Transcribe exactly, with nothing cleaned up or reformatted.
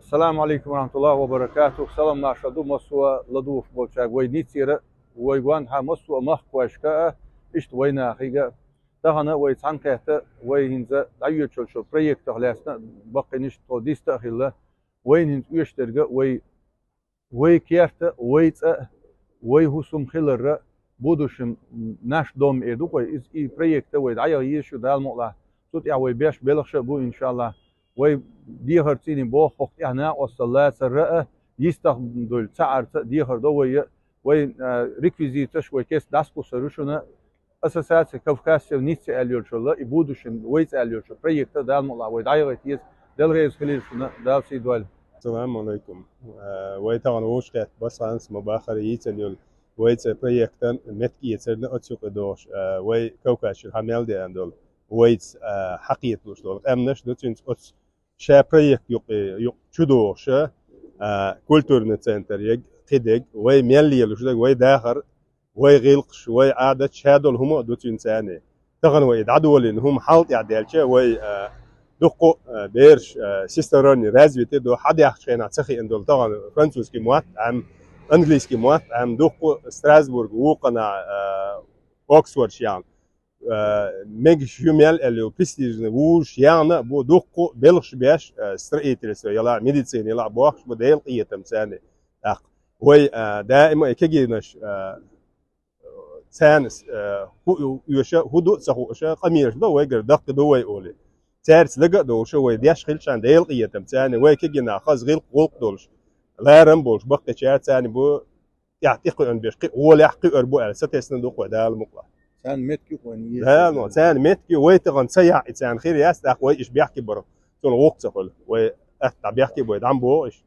Ассаламу Ӏалайкум ва рахьматуллахӀи ва баракатухӀ. Салам-маршал ду массо а ладувгӀаш болчаьрга, вай Ниццера, вай гонаха массо а махкахошка а, иштта вай нахага а. Тахана вай цхьаьнакхетта, вай хӀинца дӀайоьдуш йолча проектах лаьцна баккхийнаш тхо диста а хилла, вайна хӀинца оьшуш дерг а вай, вай керта, вай цӀа, вай хӀусам хилар а, будущем наш дом эр ду-кх вай, иза и проект а вай дӀаяха езаш ю Дала мукъалахь. Цу тӀехь вай беш белхаш а бу, иншааллахӀ. Вай дехар цӀийне боху хӀокху тӀехь накъостал лацар а, йистах долу цхьаъарца а дехар до вай а. Вай, а, реквизиташ вай кеста дӀасакхуссур ю шуна, Ассоциация Кавказцев Ницца аьлла йолчул а, и будущем вай цӀа аьлла йолчу проект а Дала мукъалахь вай дӀаяхийта еза, Дела реза хилийла шуна, Дала сий дойла. Ассаламу Ӏалайкум. Э, вай тахана вовшахкхетта Басханца ма бахара йийцина йолу вай цӀе проектан меттиг эцарна оцу юкъа догӀуш, э, вай Кавказчуьра хьан мел деана долу, вайца, э, хьакхеталуш долу къаьмнаш ду цуьнца оцу ша проект юкъа, юкъа чу догӀуш, э, культурный центр ег, кхидерг, вай мел лелош дерг, вай дахар, вай гӀиллакхаш, вай Ӏадат, ша долу хӀума а ду цуьнан царна. Тахана вай дӀадолийна хӀума хьал тӀехь даьлча, вай, а, дуккха а, бераш, а, всесторонне развитый ду, хьан даьхначу хенахь ца хиъна долу тахана французский мотт Ӏам, английский мотт Ӏам, дуккха Страсбург, вукханахь, а, Оксфорд яхна, а, мегаш ю мел аьлла ю, престижный вузаш яхна а бу, дуккха белхаш беш, а, строительство ялахь, медицина ялахь бохкуш бу, Делан къинхетам царна. ТӀаккха вай, а, даима а кегийнаш, а, царна, э, хӀу оьшу, хӀу ду а ца хууш, къамелаш до вайгара, даккхий ду вай олий. Цаьрца лага а долуш, вай деш хилча, Делан къинхетам царна, вай кегийнах хаза гӀиллакх-гӀуллакх долуш, ларам болуш баккхийчара царна бу, тӀехь тӀекхуьуш беш, кхин а гӀолехь кхуьур бу аьлла, сатесна ду-кх вай Дала мукъалахь. Царна меттиг ю-кх вайна еза. Дала мукъалахь, царна меттиг ю, вай тахана ца яхь и царна хир яц, тӀаккха вай иштта бехке барх, цунна гӀуллакх ца хуьлу. Вай атта бехке бой, дӀа ма боху иштта.